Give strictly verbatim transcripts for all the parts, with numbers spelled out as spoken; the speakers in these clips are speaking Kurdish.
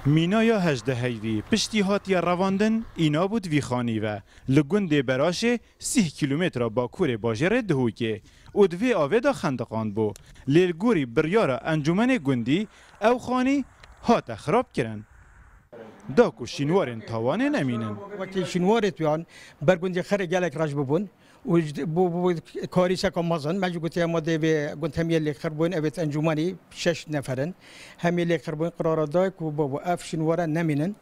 Mîna ya hejdeh Heydî piştî hatiye revandin, îna bû di vî xanî ve. Li gundê Beraşê sîh kîlometra bakurê bajêrê Dihokê û di vê avê de xendiqandbû. Lê li gorî biryara encûmenê gundî ew xanî hate xirabkirin. Da ku şînwarên tawanê nemînin. Wekî şînwarê tuyan ber gundê Xerê gelek reş bibûn. Û ji, bû, bû karîseka mezin. Me jî gotiye, ma dê vê gund hemiyê lêxir bûn, ev ê encûmenî şeş nefer in. Hemiyê lêxir bûn, qirara da ku babo ev şînware nemînin.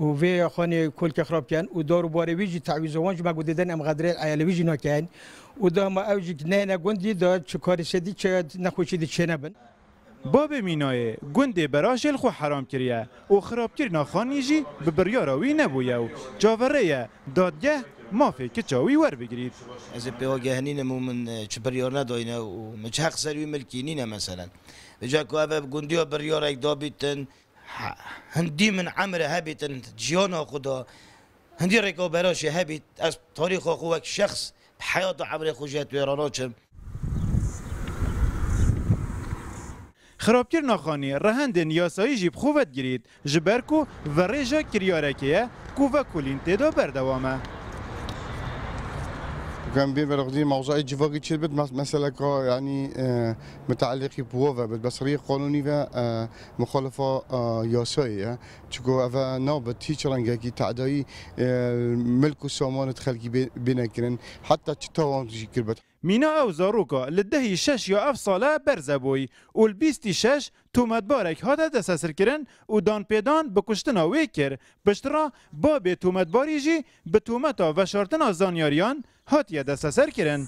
Û vê xanê kulkê xirab ken û dar û barê wî jî tewîza wan jî me got didin em xedrê eyalê wî jî nakeyin. Û da ma ew jî neyne gundî da çi karîsê dî çi nexweşî dî çênebin. Babê Mînayê gundê Beraşê li xwe heram kiriye û xirabkirina xanî jî bi biryara wî nebûye û çaverê ye dadgeh mafê kiça wî werbigirît. Ez ê pêwa gehenînim û min, e, çi biryar nedayne û min çi heq ser wî milkî nîne meselen. Vêca ku ev, ev gundiya biryarek dabîtin, ha, hindî min emre hebîtin, jiyana xwe da, hindî rêka Beraşê hebît, ez tarîxa xwe wek şexs bi heyata emrê xwe jî wê ranaçim. Xirabkirina xanî rehendên yasayî jî bi xwe vedigirît, ji ber ku verêja kiryarekê ye ku vekolîn tê de berdewam e. Em bên verexdî mewzayê civakî çêdibit, mes-, meseleka, yanî, e, mutaliqî bi we ve bit, bes rêyê qanûnî ve, e, muxalifa, e, yasayê ye. Çiko eve nabit hiç rengekî tedayî, e, milk û samanê xelkî bê-, bêne kirin. Heta çi tawan jî kirbit. Mîna ew zaroka li dehî şeş ya ev sale berze bûy û li bîstî şeş tometbarek hate destesirkirin û danpêdan bi kuştina wê kir. Piştre babê tometbarî jî bi tometa veşartina zanyariyan hatiye desteserkirin.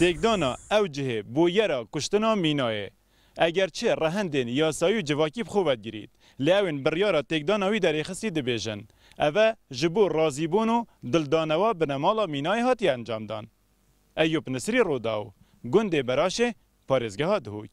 Têkdana ew cihê bûyera kuştina Mînayê. Eger çi rehendên yasayî û civakî bi xwe vedigirît, lê ew ên biryara têkdana wî derêxistî dibêjin, eve ji bo razîbûn û dildanewa binemala Mînayê hatiye encamdan. Eyûp Nisrî, Rodaw, gundê Beraşê, parêzgeha Dihok.